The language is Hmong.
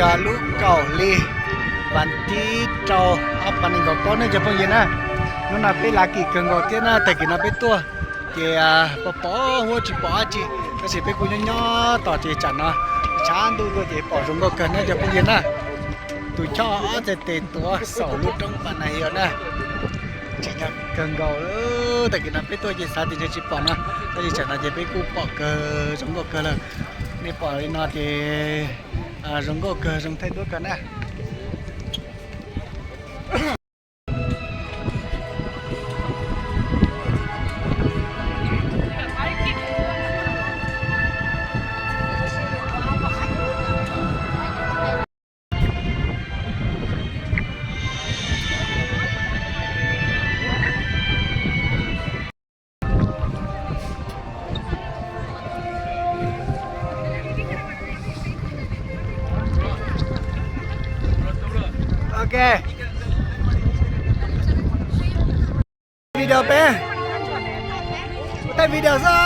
Yog lub kaum hli vas thib rau ob phav nees nkaum plaub na cov phooj ywg na. Hnub no peb lav kim kawg nkaus thiab na, tag kis no peb tuaj ces pom pom huab tsis pom dab tsi, tab sis peb kuj nyob nyob tos ces tsam no tshav ntuj tuaj ces pom zoo nkauj kawg na cov phooj ywg na. Tus choj ob txhais tes tuav saum lub roob Pas Nas Yos na. Tseem yog kawg nkaus, tag kis no peb tuaj ces xav tias ntshe tsis pom no, tab sis tsam no ces peb kuj pom kawg zoo nkauj kawg lawm. Nej pom li no ces zoo nkauj kawg, zoo thaij duab kawg na. Ok. Video peb, thaij video xwb.